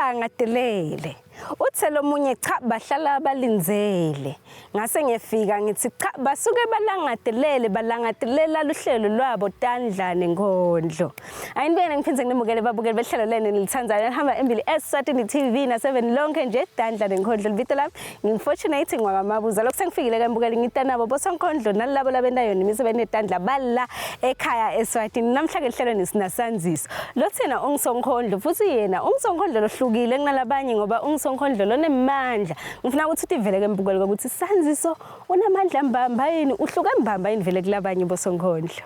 Balangadelele. Uthe lomunye cha bahlala balindzele. Ngase ngiyefika ngithi cha basuke balangatelele balangatelela luhlelo lwabo tandla nenkhondlo. Ayinibeke ngiphindze nginimukele babukeli behlelo lenu nilithandayo nihamba embili Eswatini TV naseveni lonke nje tandla nenkhondlo libito lami ngingifortunate ngwakamabuza lokhu sengifikile ke mbukeli ngitanabo bosonkhondlo nalabo labentayo nemisebenzi yetandla bala ekhaya Eswatini namhla ke lihlelo sinasandziso lothina ungisonkhondlo futhi yena ungisonkhondlo lohlukile kunalabanye ngoba ungisonkhondlo lonemandla Ngifuna ukuthi utivele ke mbukeli ukuthi Sanziso unamandla mbamba yini uhluke mbamba yini vele kulabanye bosonkhondlo.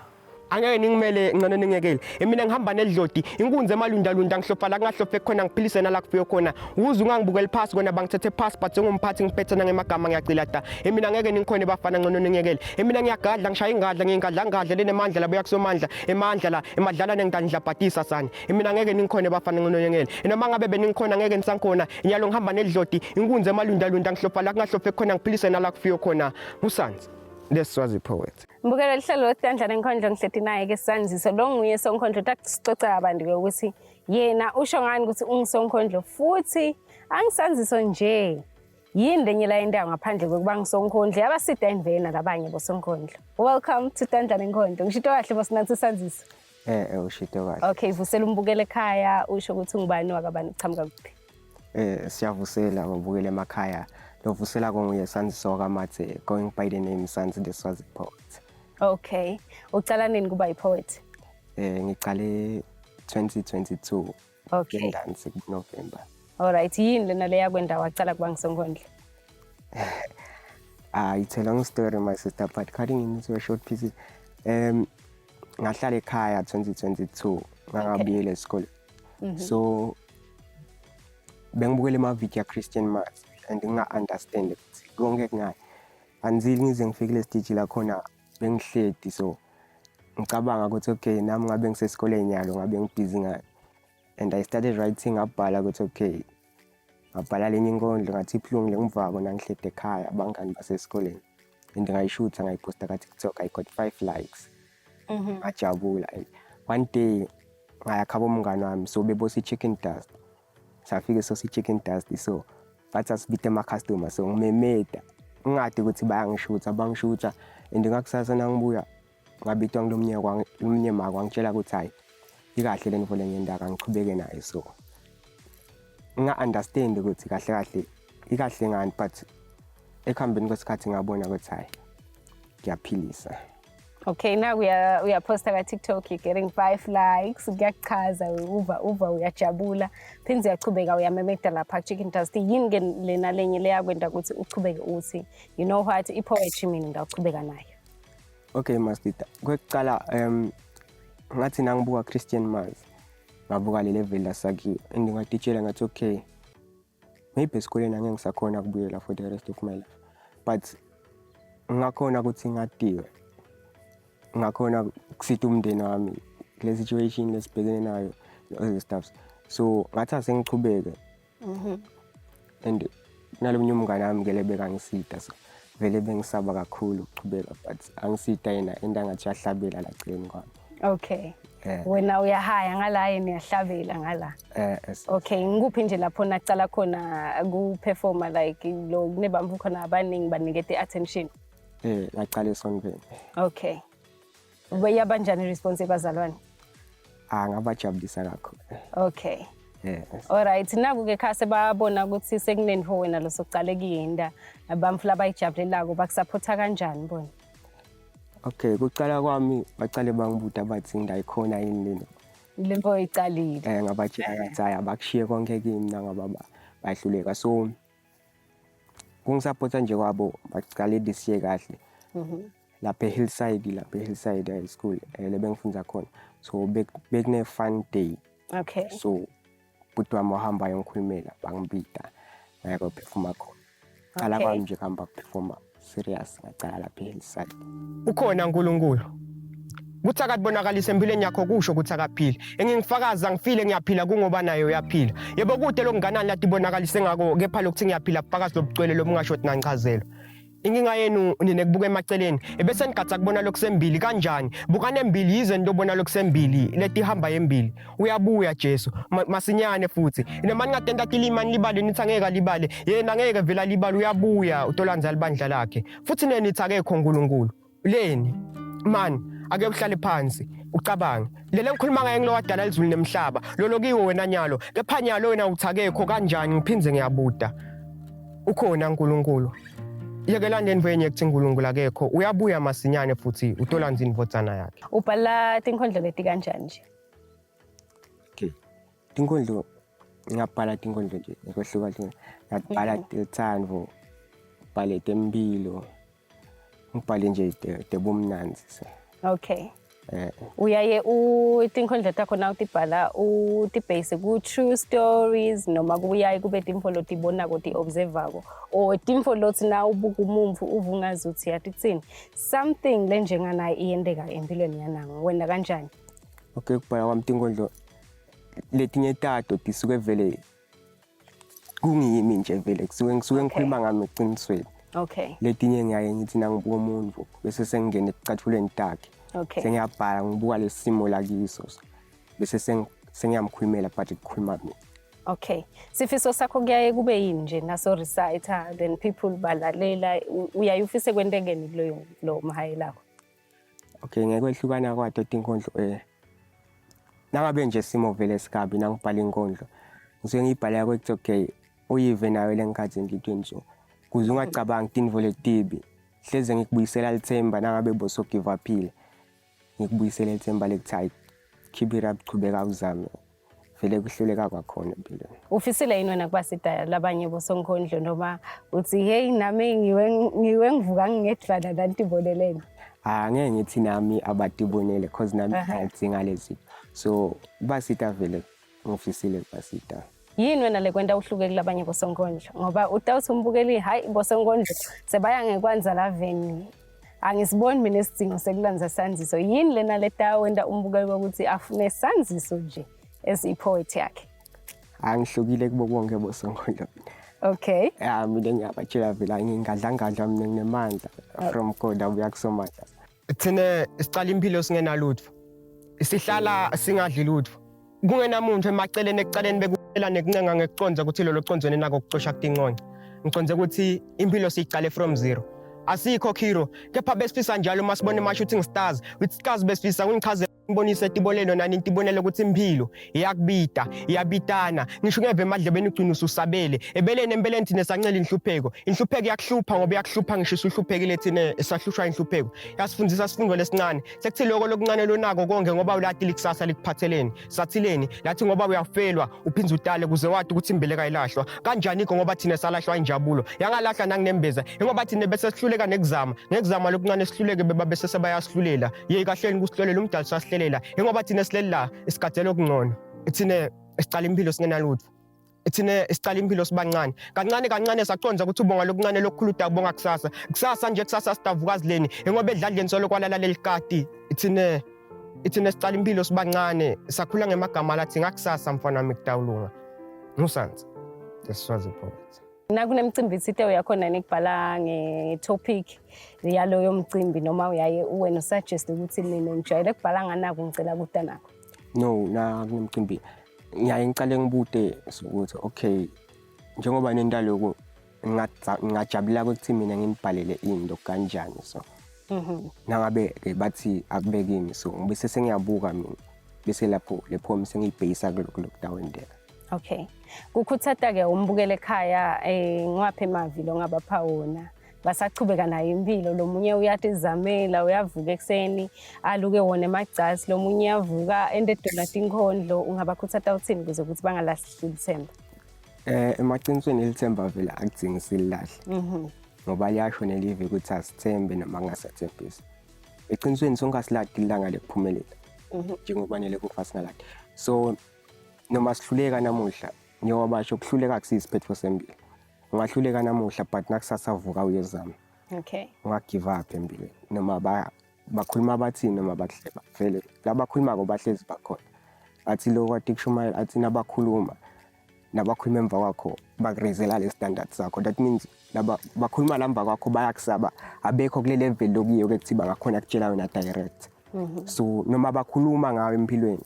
Angeke ningimele ngcono ningekele. Mina ngihamba nedlodi, inkunzi emalundalunda ngihlofa la kungahlofe khona ngiphilise nala kufiwe khona. Uze ungangibukeli phasi kona bangithethe phasi but sengumphathi ngiphethe nangemagama ngiyacila da. Mina ngeke ningikhone bafana ngcono ningekele. Mina ngiyagadla ngishaya ingadla ngingadla ngadla lenemandla labuya kusomandla emandla la emadlalane ngidandlabhatisa sani. Mina ngeke ningikhone bafana ngcono ningekele. Noma ngabe beningikhona ngeke nisangikhona. Nyalo ngihamba nedlodi, inkunzi emalundalunda ngihlofa la kungahlofe khona ngiphilise nala kufiwe khona. Usanzi. The Swazi poet. Mbukelo lihlelo lotandla nenkhondlo ngihleti naye ke Sanziso lo nguye sonkhondlo takusicoca kabanti ke ukuthi yena usho ngani ukuthi ungisonkhondlo futhi angisanziso nje yini lenye la indawo ngaphandle kokuba ngisonkhondlo yabasida invena labanye bosonkhondlo welcome to Tandla Nenkhondlo ngishito kahle bosinansi Sanziso Eh eh ushito kahle. Okay vusela umbukele ekhaya usho ukuthi ungubani wakabani uqhamuka kuphi Eh siyavusela babukele emakhaya. Lovusela konguye Sanziso kaMathe going by the name Sanzi the Swazi poet. Okay ucala nini kuba yi-poet Eh ngicale 2022 Okay. ngendansi November. Alright yini lena leya kwendawo wacala kuba ngisonkhondlo Ah it's a long story my sister but cutting into a short pieces. Um ngahlala ekhaya 2022 ngangabuyela esikoleni. So bengibukela ama-video Christian Mass and nginga-understand ukuthi konke kungani. Until ngize ngifike kule stage la khona bengihledi so ngicabanga ukuthi okay nami ngabe ngisesikoleni nyalo ngabe ngibhizi ngani. And I started writing ngabhala ukuthi okay ngabhala lenye inkondlo ngathi ibuhlungu lengivako nangihledi ekhaya abangani basesikoleni and ngayishutha ngayiphosta ka-TikTok I got 5 likes ngajabula and one day ngaya khabo umngani wami so bebosa i-chicken dust safike sosa i-chicken dust so bathi asibite ama-customer so ngimemeda ngingadi ukuthi bayangishutha bangishutha and ngakusasa nangibuya ngabitwa ngilomnye lomnye mako wangitshela ukuthi hayi ikahle le nto le ngiyendaka ngiqhubeke nayo so nginga-understand ukuthi kahle kahle ikahle ngani but ekuhambeni kwesikhathi ngabona ukuthi hayi ngiyaphilisa Okay now uya uyaposta ka TikTok you're getting 5 likes kuyachaza uva uva uyajabula phindze uyachubeka uyamemeta lapha chicken dust yini ke lena lenye leyakwenta ukuthi uchubeke uthi you know what i poetry mina ngawuchubeka nayo Okay Masita, kwekuqala um ngathi nangibuka Christian Mars ngabuka le level lasakiyo and ngatitshela ngathi okay maybe esikoleni angeke ngisakhona kubuyela for the rest of my life but ngakhona ukuthi ngadiwe ngakhona kusita umndeni wami kule situation lesibhekene nayo all the stuffs so ngathi asengichubeke and nalomunye umngane wami ke lebekangisita so vele bengisaba kakhulu ukuchubeka but angisita yena into angathi uyahlabela la celeni kwami Okay Eh. wena uyahaya ngala yena uyahlabela ngala eh yes. Okay ngikuphi nje lapho nacala khona ku performer like lo kunebamvu khona abaningi banikete attention eh ngacala esontweni Okay Yabanjani response ebazalwane ah ngabajabulisa kakhulu Okay yes Alright naku ke khase babona ukuthi sekunento wena lo sokucale kuyinda abamfula abayijabulelako bakusupporta kanjani bona okay kucala kwami bacale bangibuta bathi ngidayikhona yini lena lento oyicalile eh ngabatshela ngathi hayi abakushiye konke kimi nangaba bahluleka so kungisapotha nje kwabo bacale this year kahle lapha e-Hillside lapha e-Hillside High School eh, lebengifunda khona so bekune fun day Okay so bhuti wami wahamba ayongikhulumela bangibida ngaya kophefuma khona cala Okay. kwami nje kuhamba kuphefuma serious ngacala lapha e-Hillside Ukhona uNkulunkulu. Kuthi akakubonakalise empilweni yakho kusho ukuthi akaphili. Engingifakaza ngifile ngiyaphila kungoba naye uyaphila. Yebo kude lokunganani lati bonakalise ngako kepha lokuthi ngiyaphila bufakazi lobucwele lobungasho nanchazelo. Inkinga yenu nine kubuka emaceleni ebese nigatsa kubona lokusembili kanjani bukani embili yize nitobona lokusembili letihamba embili uyabuya Jesu masinyane futhi noma ningatenta tilima nilibale nithi angeke alibale yena angeke vele alibale uyabuya utolandza libandla lakhe futhi nina nithi akekho uNkulunkulu leni man ake uhlale phansi ucabange lele ngikhuluma ngaye ngilo wadala izulu nemhlaba lolo kiwo wena nyalo kepha nyalo wena uthakekho kanjani ngiphindze ngiyabuda ukhona uNkulunkulu yekelani lento yenye kuthi uNkulunkulu akekho uyabuya masinyane futhi utolanza indvodzana yakhe ubhala tinkondlo leti kanjani nje okay tinkondlo ngiyabhala tinkondlo nje ngokwehlukahlukana ngiyabhala tethando ngibhale temphilo ngibhale nje tebumnandzi so okay eh uyaye utinkondlo takho na utibhala utibhase ku-true stories noma kuyaye kube timfo lotibonako ti-observako or timfo lothi na ubuka umumfu uve ungazi uthi yathi kuthini something lenjenganayo iyenteka empilweni yanango wena kanjani okay kubhala kwami tinkondlo letinye tato tisuke vele kungimi nje vele kusuke ngisuke ngikhuluma ngami eqinisweni okay letinye ngiyaye ngithi nangibuka umuntu bese sengingena ekucathulweni takhe okay sengiyabhala ngibuka lesimo lakiso bese sengiyamkhulumela but kukhuluma mina okay sifiso sakho kuyaye kube yini nje naso reciter then people balalela uyaye ufise kwentekeni kuloyo lo mhayi lakho okay ngekwehlukana kwato tinkondlo eh nangabe nje simo vele sikabi nangibhala inkondlo ngisuke ngiyibhala kwekuthi okay uyive nayo le ngikhathi enhlitweni so kuze ungacabangi tintfo letibi hleze ngikubuyisela lithemba nangabe boso give uphile ngikubuyisele lithemba lekuthi hayi keep it up chubeka uzame vele kuhluleka kwakhona empilweni ufisile yini wena kuba sidaya labanye bosonkondlo noma uthi hey nami ngiwe ngiwe ngivuka ngingedlana nantiboneleni ah ngeke ngithi nami abatibonele cause nami ngiyadzinga lezi so kubasita vele ngifisile kubasita yini wena le kwenta uhluke kulabanye bosonkondlo ngoba utawuthi umbukeli hayi bosonkondlo sebaya ngekwanza laveni angisiboni mina isidingo sekulanza sanziso yini lena letawenta umbukeli wokuthi afune sanziso nje esiyi-poet yakhe angihlukile kubo bonke bosonkondlo okay ya mina ngiyabatshela vele ngingadlangadla mina nginemandla from god abuya kusomandla thina sicala impilo singenalutho sihlala singadli lutho kungenamuntu emaceleni ekucaleni bekucela nekuncenga ngekuconza ukuthi lolo conzweni nako kucosha kutinconca ngiconze ukuthi impilo siyicale from zero asikho hero kepha besifisa njalo uma sibona ama-shooting stars with stars besifisa kungichazela ngibonise tibolelo nani ntibonele ukuthi impilo iyakubida iyabitana ngisho ungeve emadlebeni ugcina ususabele ebeleni empeleni thina sancela inhlupheko inhlupheko iyakuhlupha ngoba iyakuhlupha ngisho usuhluphekile thina sahlushwa inhlupheko yasifundisa sifundo lesincane sekuthi lokho lokuncane lonako konke ngoba ulati likusasa likuphatheleni sathileni lathi ngoba uyafelwa uphinde utale kuze wati ukuthi imbeleka ilahlwa kanjani ko ngoba thina salahlwa injabulo yangalahla nanginembeza ingoba thina bese sihluleka nekuzama ngekuzama lokuncane sihluleke beba bese sebayasihlulela yeyi kahleni kusihlolela umdali sasihlelela ingoba thina sileli la sigadela okungcono thina sicala impilo singenalutho thina sicala impilo sibancane kancane kancane saconza ukuthi ubonga lokuncane lokukhulu udakubonga kusasa kusasa nje kusasa sidavuka zileni ingoba edladleni solo kwalala lelikati thina ithina sicala impilo sibancane sakhula ngemagama lathi ngakusasa mfana wami kutawulunga ngusansi the Swazi poet Nakunemicimbi thite uyakhona nikubhala nge-topic yaloyo mcimbi noma uyaye wena usuggest ukuthi mina ngijwayele kubhala nganaku ngicela kuta nakho. No, na kunemcimbi ngiyaye ngicale ngibute ukuthi okay njengoba nenta lokhu ngingajabula ukuthi mina nginibhalele into kanjani so nangabe ke bathi akube kimi so ngibese sengiyabuka mina bese lapho le poem sengiyibhekisa kulokhu lokutawenteka Okay. Kukhuthata-ke umbukele ekhaya eh ngiwaphe emavi lo ngabapha wona. Basachubeka nayo impilo lo munye uyatizamela uyavuka ekuseni aluke wona emagcasi lo munye uyavuka ente edona tinkhondlo ungabakhuthata uthini ukuze ukuthi bangalahli ithemba. Eh emaqinisweni ilithemba vele akudzingi sililahle. Ngoba liyasho nelive ukuthi asithembe noma kungasathembisi. Eqinisweni sonke asiladi ilanga lekuphumelela. Njengoba nelekufa singaladi. So noma sihluleka namuhla njengoba basho kuhluleka akusiyisiphetho sempilo. Ungahluleka namuhla but nakusasa vuka uyozama. Okay. Ungagive up empilweni noma ba bakhuluma bathini noma bakuhleba vele labakhulumako bahlezi bakhona. Athi lo kwati kushumayela athi nabakhuluma Nabakhuluma emva kwakho bakurezela le standard sakho. That means laba bakhuluma lamba kwakho bayakusaba, abekho kule level lokuyo ke kuthi bangakhona kutshela wena direct. So noma bakhuluma ngawe empilweni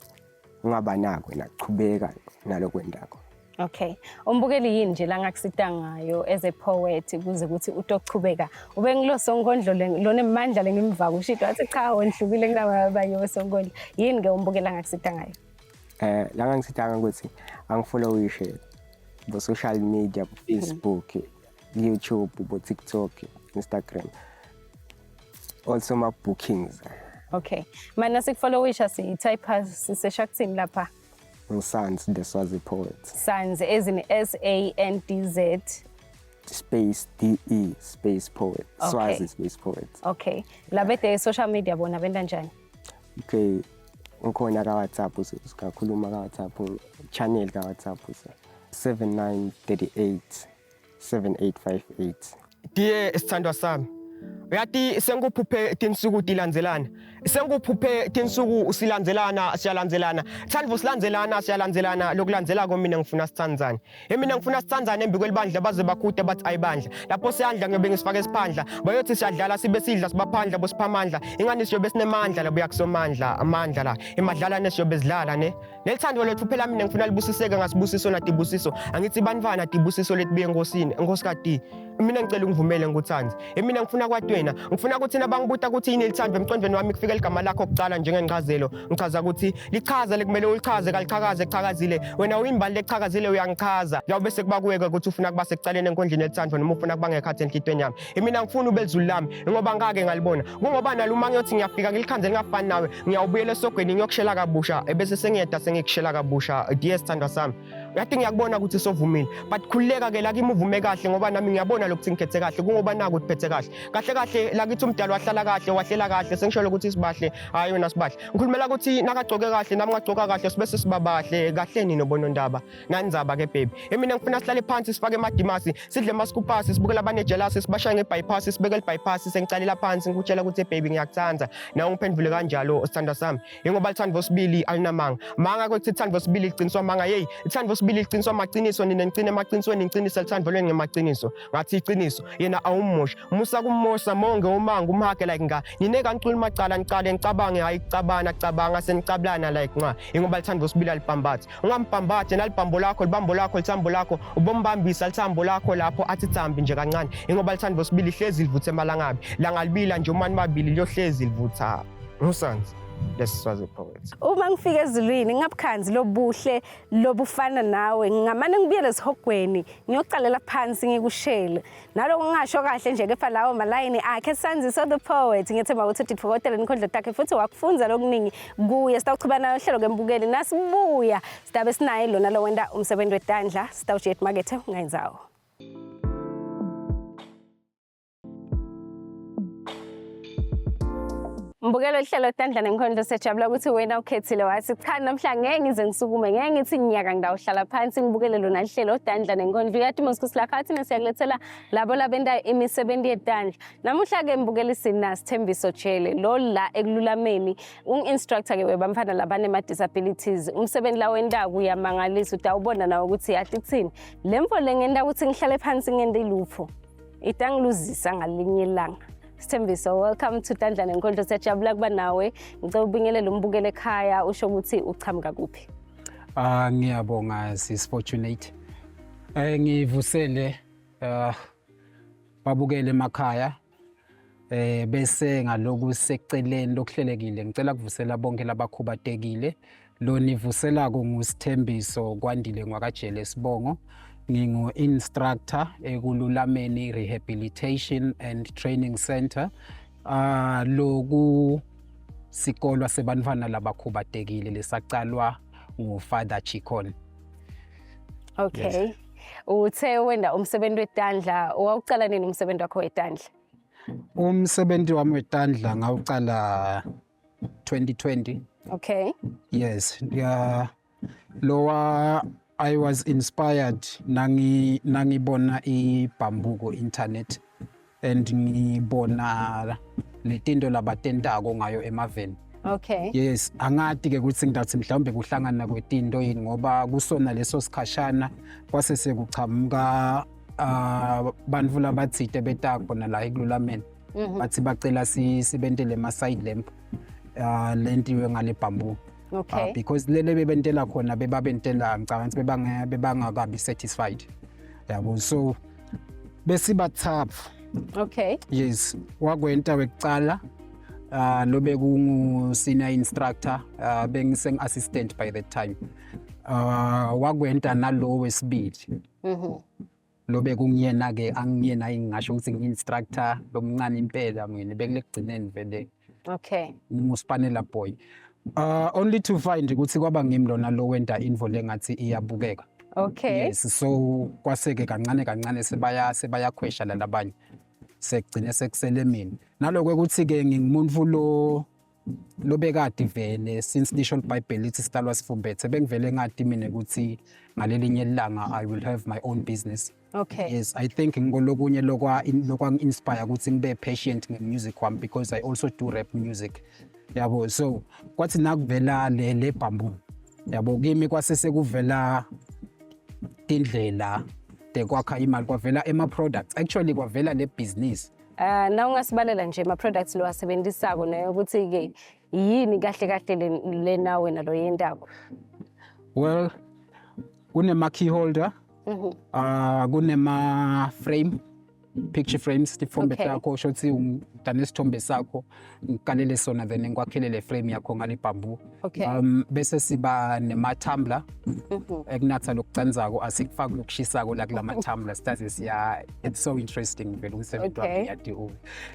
ungabanaki wena, chubeka nalokwendakho. Okay. Umbukeli yini nje la ngakusita ngayo as a poet kuze ukuthi utochubeka ube ngilo sonkondlo lonemandla lengimva kushito wathi cha wendlukile kunabanye osonkondlo. Yini ke umbukeli angakusita ngayo? La ngangisitanga ukuthi angifollowishe bo social media, bo Facebook, YouTube, bo TikTok, Instagram. Also ma bookings. Okay. Mana sikufollowisha si-type sisesha kuthini lapha? Ngisans the Swazi poet. Sans as in S A N D Z space D E space poet. Okay. Swazi space poet. Okay. Labede social media bona benta njani? Okay. Ngikhona ka WhatsApp sikakhuluma ka WhatsApp channel ka WhatsApp 7938 7858. Diye sithandwa sami. Uyathi sengikuphuphe tinsuku tilandzelana. Sengikuphuphe tinsuku silandzelana siyalandzelana. Thandvo silandzelana siyalandzelana lokulandzelako mina ngifuna sitsandzane. Mina ngifuna sitsandzane embi kwelibandla baze bakhude bathi ayibandla. Lapho siyandla ngiyobe ngisifake esiphandla. Bayothi siyadlala sibe sidla sibaphandla bosiphamandla. Ingani siyobe sinemandla labuya kusomandla amandla la. Imadlalane siyobe sidlala ne. Nelithando lethu phela mina ngifuna libusiseke ngasibusiso natibusiso. Angithi bantwana tibusiso letibuye enkosini, enkosikati. Mina ngicela ungivumele ngikuthande. Mina ngifuna kwati wena. Ngifuna ukuthi nabangibuta ukuthi yini lithando emqondweni wami kufika ligama lakho kuqala njengencazelo. Ngichaza ukuthi lichaza lekumele ulichaze kalichakaze chakazile. Wena uyimbali lechakazile uyangichaza. Uyawube sekuba kuwe-ke ukuthi ufuna kuba sekucaleni enkondleni yelithando noma ufuna kuba ngekhathi enhlitweni yami. Mina ngifuna ube lizulu lami ngoba ngake ngalibona. Kungoba nalo uma ngiyothi ngiyafika ngilikhanze lingafani nawe ngiyawubuyela esogweni ngiyokushela kabusha ebese sengiyeda sengikushela kabusha dear sithandwa sami. Uyathi ngiyakubona ukuthi sovumile but khululeka ke la kimi uvume kahle ngoba nami ngiyabona lokuthi ngikhethe kahle kungoba naku uphethe kahle. Kahle kahle lakithi umdala wahlala kahle wahlela kahle sengisholo ukuthi sibahle hayi wena sibahle. Ngikhulumela ukuthi nakagcoke kahle nami ngagcoka kahle sibe sesibabahle kahleni nobonondaba. Nandzaba ke baby. Mina ngifuna sihlale phansi sifake emadimasi sidle amasikupasi sibukela abanejelasi sibashaye ngebypass sibeke bypass sengicalela phansi ngikutshela ukuthi baby ngiyakuthanda nawe ungiphendvule kanjalo sithandwa sami ingoba lithando sibili alinamanga manga kwekuthi ithando sibili liqiniswa manga yeyi ithando sibili liqiniswa amaqiniso nina niqine emaqinisweni niqinise lithando lweni ngemaqiniso ngathi iqiniso yena awummoshi musa kummosa monge umanga umhage like nga nine kancula macala nicale nicabange hayi kucabana cabanga senicabulana like nxa ingoba lithando sibili alibhambathi ungambhambathi nalibhambo lakho libambo lakho lithambo lakho ubombambisa lithambo lakho lapho athi thambi nje kancane ingoba lithando sibili hlezi livutha emalangabi langalibila nje umani mabili liyohlezi livutha ngusanzi lesiswazi poet. Uma ngifika ezulwini ngingabukhanzi lobuhle lobufana nawe ngingamane ngibuyele esihogweni ngiyocalela phansi ngikushele naloko ngingasho kahle nje kepha lawo malayini akhe Sanziso the poet ngethemba ukuthi udifokotela inkondlo takhe futhi wakufunza lokuningi kuye. Sitawuchuba nayo hlelo kembukeli nasibuya sidabe sinaye lona lowenta umsebenzi wetandla sitawujiya emakethe ungayindzawo. Mbukelo ihlelo Tandla Nenkhondlo sejabula ukuthi wena ukhethile wathi cha namhla ngeke ngize ngisukume ngeke ngithi nyaka ngidawuhlala phansi ngibukele lona lihlelo Tandla Nenkhondlo uyathi mos lakhathi siyakulethela labo labenta imisebenzi yetandla namuhla ke mbukeli sina Sithembiso Jele lo la ekululameni ungi-instructor ke webamfana labanema disabilities umsebenzi la wentako uyamangalisa utawubona nawe ukuthi yathi kuthini le mfo le ngenta ukuthi ngihlale phansi ngente ilutho itangiluzisa ngalinye ilanga. Sithembiso, welcome to Tandla Nenkondlo. Siyajabula kuba nawe. Ngicela ubingelele umbukele ekhaya usho ukuthi uchamuka kuphi. Ah ngiyabonga sis Fortunate. Eh ngivusele eh babukele emakhaya eh bese ngaloku seceleni lokuhlelekile ngicela kuvusela bonke labakhubatekile lo nivuselako nguSithembiso Kwandile ngwakajele Sibongo ngingu instructor ekululameni Rehabilitation and Training Center ah loku sikolwa sebantwana labakhubatekile lesacalwa nguFather Chikon. Okay. Yes. Uthe wenda umsebenzi wetandla wawucala nini umsebenzi wakho wetandla? Umsebenzi wami wetandla ngawucala 2020. Okay. Yes, yeah. Lowa I was inspired nangi nangibona ibamboo ku internet and ngibona letinto labatentako ngayo emaveni. Okay. Yes, angati ke ukuthi ngidathi mhlawumbe kuhlangana kwetinto yini ngoba kusona leso sikhashana kwase sekuchamuka bantfu labatsite betakhona la ekululameni. Bathi bacela sibentele ama side lamp lentiwe ngale bamboo. Okay. Because lele bebentela khona bebabentela ngicabanga ukuthi bebangakabi satisfied. Yabo, so besibathathu. Okay. Yes, wakwenta wekucala lobe kungu senior instructor, bengiseng assistant by that time. Wakwenta nalo wesibili. Lobe kungiyena ke angiyena ngingasho ukuthi ngi-instructor lomncane impela mina bekulekugcineni vele. Okay. Nguspanela boy. Only to find ukuthi kwaba ngimi lona lo wenta info lengathi iyabukeka. Okay. Yes, so kwaseke kancane kancane sebayakhwesha lalabanye. Sekugcine sekusele mina. Naloko ukuthi ke ngingumuntu lo lobekade vele since lisho iBhayibheli lithi sitalwa sifumbethe, bengivele ngati mina ukuthi ngalelinye ilanga I will have my own business. Okay. Yes, I think ngolokunye lokwa inspire ukuthi ngibe patient nge-music wami because I also do rap music. Yabo, so kwathi nakuvela le bamboo. Yabo, kimi kwase sekuvela tindlela tekwakha imali, kwavela ema products, actually kwavela le business. Na ungasibalela nje ama products lo asebenzisako nayo ukuthi ke yini kahle kahle le nawe nalo yendako? Well, kunema key holder, kunema frame, picture frames, tifombe takho, shothi udane isithombe sakho, ngikalele sona then ngikwakhele le frame yakho ngale bamboo. Okay. Bese siba nema tumbler. Ekunatha lokucanzako, asikufaki lokushisako la kulama tumbler, sitaze siya, it's so interesting vele umsebenzi wami ngiyadi uwe.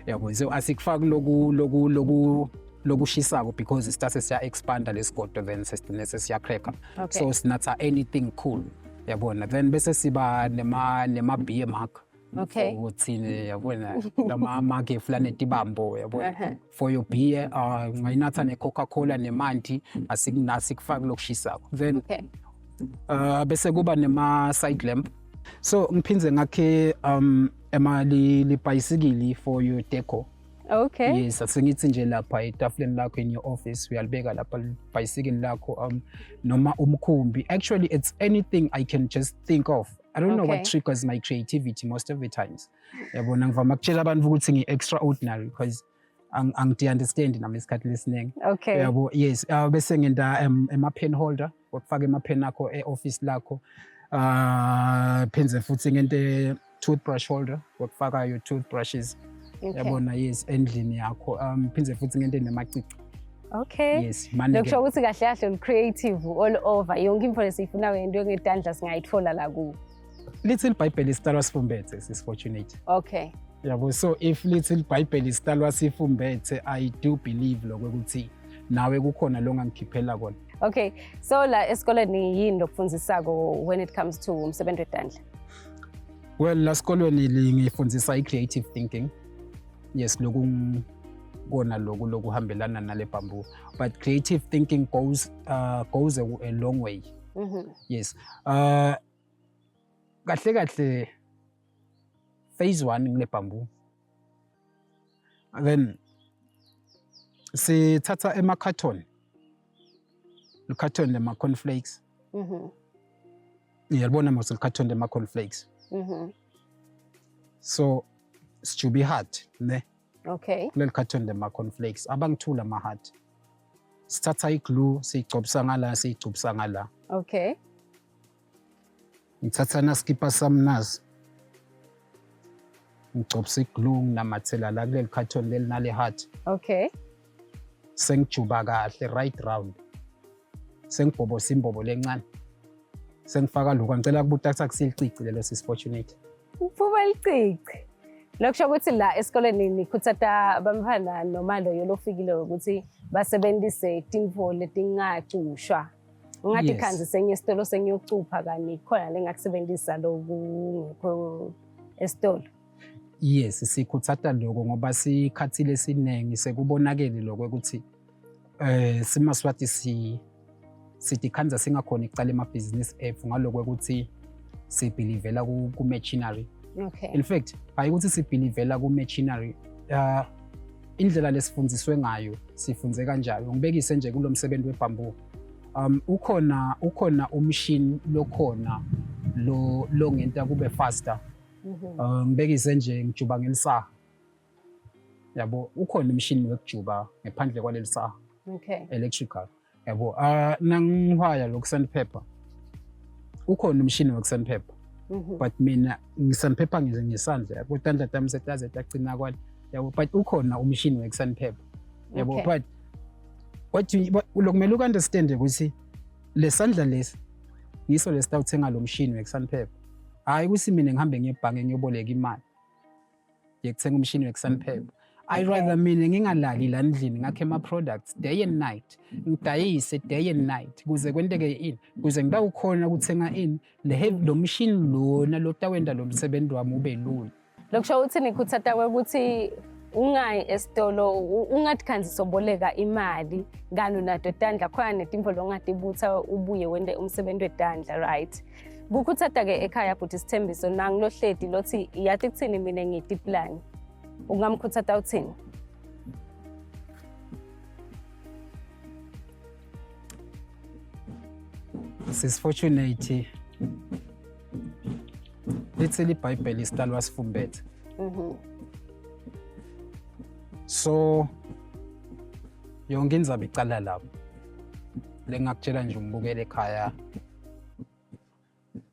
Yabo, so asikufaki loku lokushisako because sitase siya expanda lesigodo then sesigcine sesiya cracker. Okay. So sinatha anything cool. Yabona, then bese siba nema beer mug. Okay. Ukuthi yabona lama mug eflane tibambo yabona. For your beer, ungayinatha ne Coca-Cola nemanti, asikufaki lokushisako. Then Okay. Bese kuba nema side lamp. So ngiphindze ngakhe ema libhayisikili for your decor. Okay. Yes, asengithi nje lapha etafuleni lakho in your office uyalibeka lapha libhayisikili lakho, noma umkhumbi. Actually it's anything I can just think of. I don't know what Okay. triggers my creativity most of the times. Yabona, ngivama ukutshela abantu ukuthi ngi-extraordinary because angidi-understand nami isikhathi lesiningi. Okay. Yabo, yes, bese ngenta ema-pen holder, wakufaka ema-pen akho e-office lakho. Phindze futhi ngente toothbrush holder, wakufaka your toothbrushes. Okay. Yabona, yes, endlini yakho. Phindze futhi ngente nemacici. Okay. Yes, mane ke. Lokusho ukuthi kahle kahle creative all over. Yonke info lesiyifuna ngento ngedandla singayithola la kuwo. Lithi iBhayibheli isitalwa sifumbethe, sis Fortunate. Okay. Yabo, so if lithi iBhayibheli isitalwa sifumbethe, I do believe lokho ukuthi nawe kukhona lo ngangikhiphela kona. Okay. So la esikoleni yini lokufundisako when it comes to umsebenzi wetandla? Well, la esikolweni ngifundisa i-creative thinking. Yes, lokhu kona lokhu lokuhambelana nale bamboo. But creative thinking goes a long way. Yes. Kahle kahle phase 1 ngile bamboo. Then sithatha ema carton. Le carton lema cornflakes. Ngiyalibona mos le carton lema cornflakes. So sijuba i-heart ne. Okay. Kuleli carton lema cornflakes abangithula ama heart. Sithatha iglue siyigcobisa ngala, siyigcobisa ngala. Okay. Ngithatha naskipa sami nazi. Ngigcobisa iglue nginamathela la kuleli carton leli nale heart. Okay. Sengijuba kahle right round. Sengibhobosa imbobo lencane. Sengifaka lokho, ngicela kubuta ukuthi akusilici lelo sis Fortunate. Uphuma licici. Lokusho ukuthi la esikoleni nikhuthatha abantwana noma loyo lofikile ukuthi basebenzise tintfo letingacushwa. Ngathi Yes. khanzi senye esitolo sengiyocupha kani khona lengakusebenzisa lokungekho esitolo. Yes, sikhuthatha lokho ngoba sikhathi lesiningi sekubonakele lokho ukuthi simaSwati sithi khanza singakhona ukucala emabhizinisi ethu ngaloko ukuthi sibhilivela ku-machinery. Okay. In fact, hayi ukuthi sibhilivela ku-machinery. Indlela lesifundziswe ngayo sifunze kanjalo. Ngibekise nje kulo msebenzi webamboo. Ukhona ukhona umshini lokhona lo longenta kube faster. Ngibekise nje ngijuba ngelisaha. Yabo, ukhona umshini wekujuba ngephandle kwaleli saha. Okay. Electrical. Yabo, nangihwaya lokhu sandpaper. Ukhona umshini wekusandpaper. But mina ngisandpaper ngize ngesandla yabo, tandla tami setaze tagcina kwale. Yabo, but ukhona umshini wekusandpaper. Yabo, Okay. but what you what, lokumele uku-understand ukuthi lesandla lesi ngiso lesitawuthenga lo mshini wekusandpaper. Hhayi ukuthi mina ngihambe ngiye ebhange ngiyoboleka imali yekuthenga umshini wekusandpaper. I rather mina ngingalali la ndlini ngakhe ama-products day and night, ngidayise day and night kuze kwenteke ini, kuze ngitawukhona ukuthenga ini le heavy lo mshini lona lotawenta lo msebenzi wami ube lula. Lokusho ukuthi nikhuthata ukuthi ungayi esitolo ungathi soboleka imali kani unato tandla khona netimvo longatibutha ubuye wente umsebenzi wetandla, right? Kukhuthata-ke ekhaya bhuti Sithembiso nangilohledi lothi yathi kuthini mina ngiti plan. Ungamkhuthata uthini? Sis Fortunate, lithi iBhayibheli isidalwa sifumbethe. So yonke indzaba icala lapho. Lengakutshela nje umbukele ekhaya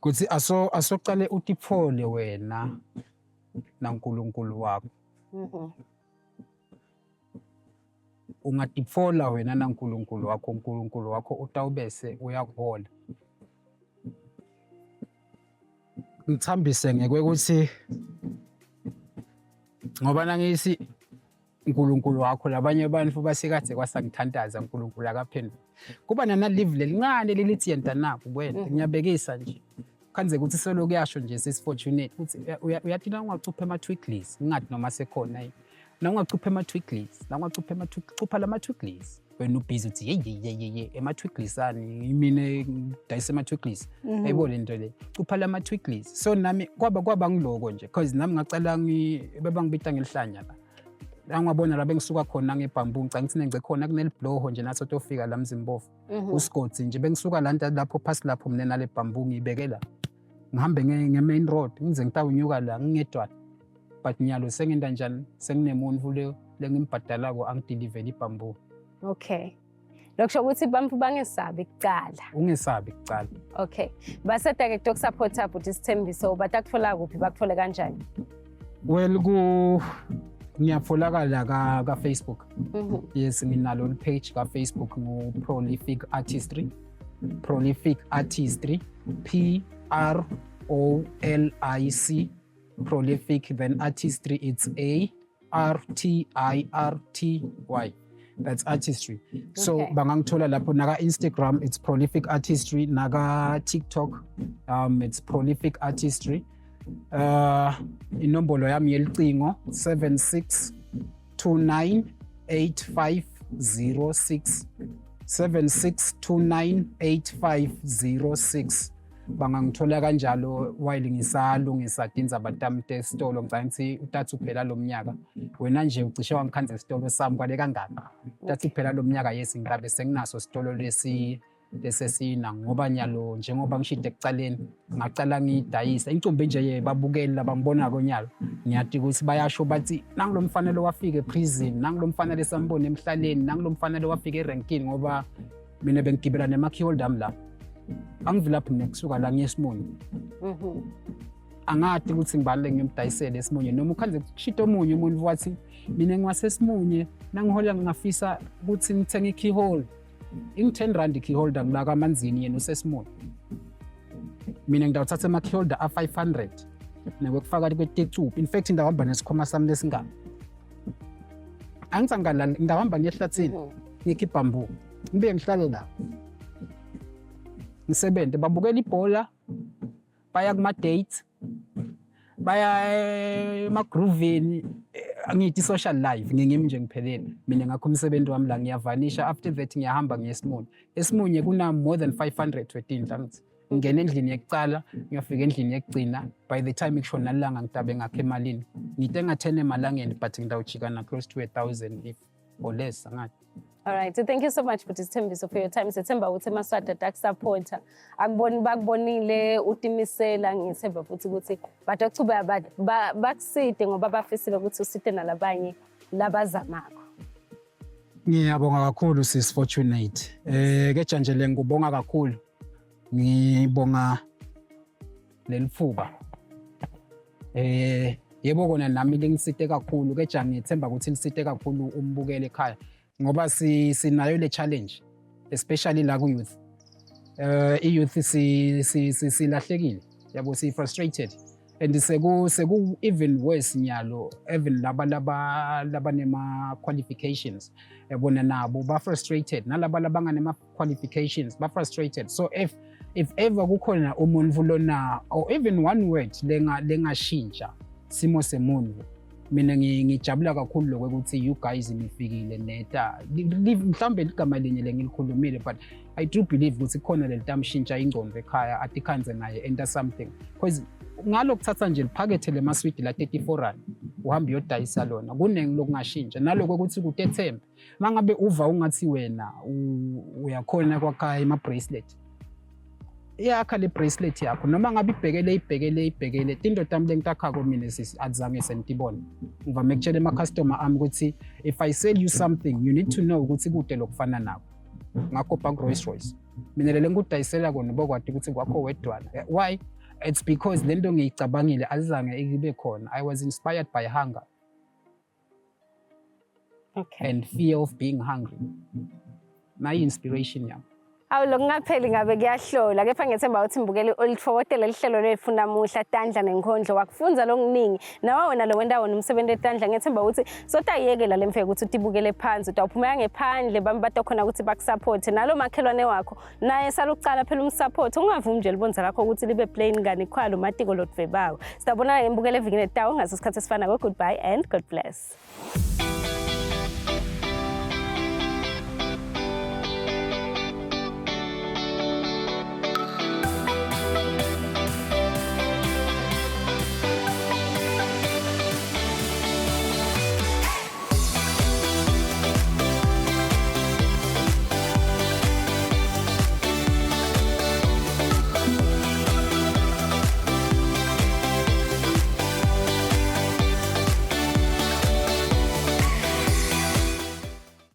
kuthi aso asocale utiphole wena naNkulunkulu wakho. Ungatiphola wena naNkulunkulu wakho, uNkulunkulu wakho utawubese uyakuhola. Ngithambise ngekwekuthi ngoba nangisi uNkulunkulu wakho labanye abantu basekade kwasangithandaza uNkulunkulu akaphenduli. Kuba nana live lelincane lelithi yenta naku kwenta ngiyabekisa nje. Khanze ukuthi solo kuyasho nje sisifortunate ukuthi uyathi na ungacupha ama-twiggles ngingathi noma sekhona yini. Na ungacupha ama-twiggles, na ungacupha ama-twiggles, lama twiggles. Wena ubhizi uthi ye ye ye ye ye ema-twiggles ani mina ngidayisa ama-twiggles. Yayibona lento le. Cupha lama twiggles. So nami kwaba ngiloko nje because nami ngacala bebangibita ngelihlanya la. La ngwabona la bengisuka khona ngebhambu ngicanga ukuthi nengce khona kunelibhloho nje nathi otofika la Mzimbofu. Usigodzi nje bengisuka la lapho phasi lapho mina nale bhambu ngiyibeke la. Ngihambe nge-main road ngize ngitawunyuka la ngingedwana. But nyalo sengenta njani senginemuntu le lengimbhadalako angidilivele ibhambu. Okay. Lokusho ukuthi bantfu bangesabi kucala. Ungesabi kucala. Okay. Baseda-ke kutokusupporta bhuti Sithembiso batakutfola kuphi bakutfole kanjani? Well ku ngiyatholakala ka ka Facebook. Yes, nginalo page ka Facebook ngu Prolific Artistry. Prolific Artistry P R O L I C Prolific then Artistry it's A R T I R T Y. That's artistry. So Okay. bangangithola lapho naka Instagram it's Prolific Artistry, naka TikTok it's Prolific Artistry. Inombolo yami yelicingo 76298506 76298506. Bangangithola kanjalo while ngisalungisa tindzaba tami tesitolo. Ngicabanga ukuthi utathi uphela lo mnyaka wena nje ucishe wangikhanza esitolo sami kwale kangaka. Utathi uphela lo mnyaka yes ngigabe senginaso sitolo lesi lesesina ngoba nyalo njengoba ngishide ekucaleni ngacala ngidayisa incumbi nje ye babukeli labangibonako nyalo ngiyati ukuthi bayasho bathi nangulo mfana lo wafika eprison, nangulo mfana lesambona emhlaleni, nangulo mfana lo wafika erenkini ngoba mina bengigibela nema-keyhold ami la angivilaphi mina kusuka la ngiye esimunye. Angati ukuthi ngibani lengiyomdayisela esimunye noma ukhanze kushita omunye umuntu wathi mina ngiwasesimunye nangihola ngingafisa ukuthi ngithenge i-keyhole ingu-10 rand i-keyholder ngila kamanzini yena usesimunye. Mina ngidawuthatha ama-keyholder a-500 nekwekufaka kwetecuphi. In fact ngidawuhamba nesikhwama sami lesingaka. Angithi angikalali ngidawuhamba ngiye ehlathini ngikhe ibhambu ngibuye ngihlale la ngisebenze babukela ibhola baya kuma-dates baya emagrooveni angithi social life ngingimi nje ngiphelele mina ngakho umsebenzi wami la ngiyavanisha after that ngiyahamba ngiye esimunye esimunye kuna more than 500 wetindlu angithi. Ngingena endlini yekucala, ngiyofika endlini yekugcina. By the time kushona ilanga ngitabe ngakho emalini. Ngite ngathena emalangeni but ngitawujikana close to 1,000 if or less angathi. All right. So thank you so much Bhuti Sithembiso for your time. Sithemba ukuthi emaswati atakusupporta. Akuboni bakubonile utimisela ngithemba futhi ukuthi batachubeka bakuside ngoba bafisile ukuthi usite nalabanye labazamako. Ngiyabonga kakhulu sis Fortunate. Eh ke Janjele ngikubonga kakhulu. Ngibonga lelitfuba. Eh yebo kona nami lingisite kakhulu ke ja ngithemba ukuthi lisite kakhulu umbukeli ekhaya ngoba si sinayo le challenge especially la ku youth. Eh i youth si si silahlekile yabo si frustrated and seku seku even worse nyalo even laba laba labanema qualifications yabona nabo ba frustrated nalaba labanganema qualifications ba frustrated so if ever kukhona umuntu lona or even one word lenga lengashintsha simo semuntu mina ngijabula kakhulu lokho ukuthi you guys nifikile neta mhlawumbe ligama linye lengilikhulumile but I do believe ukuthi khona leli tamshintsha ingqondo ekhaya atikhanze naye enter something because ngalo kuthatha nje liphakethe lemaswidi la 34 rand uhambe uyodayisa lona kuningi lokungashintsha naloko ukuthi kutethembe mangabe uva ungathi wena uyakhona kwakhaya ima-bracelet iyakha le bracelet yakho noma ngabe ibhekele ibhekele ibhekele tinto tami lengitakhako mina sisi azange sengitibone ngivame kutshela ema-customer ami ukuthi if I sell you something you need to know ukuthi kude lokufana nako ngakho bhak Rolls Royce mina lele ngikudayisela kona bokwati ukuthi kwakho wedwana why it's because lento ngiyicabangile azange ibe khona I was inspired by hunger and fear of being hungry nayi inspiration yami. Awu lokungapheli ngabe kuyahlola kepha ngethemba ukuthi mbukeli olitfokotele lihlelo letfu namuhla tandla nenkhondlo wakufundza lokuningi nawe wena lo wenta wona umsebenzi etandla ngethemba ukuthi sotayiyekela le mfeke ukuthi utibukele phansi utawuphumela ngephandle bami batokhona ukuthi bakusupport nalo makhelwane wakho naye salucala phela umsupport ungavumi nje libonza lakho ukuthi libe plain kani khwalo matiko lodvwebako sitabonana ngembukele evikini etawo ngaso sikhathi esifanako goodbye and god bless.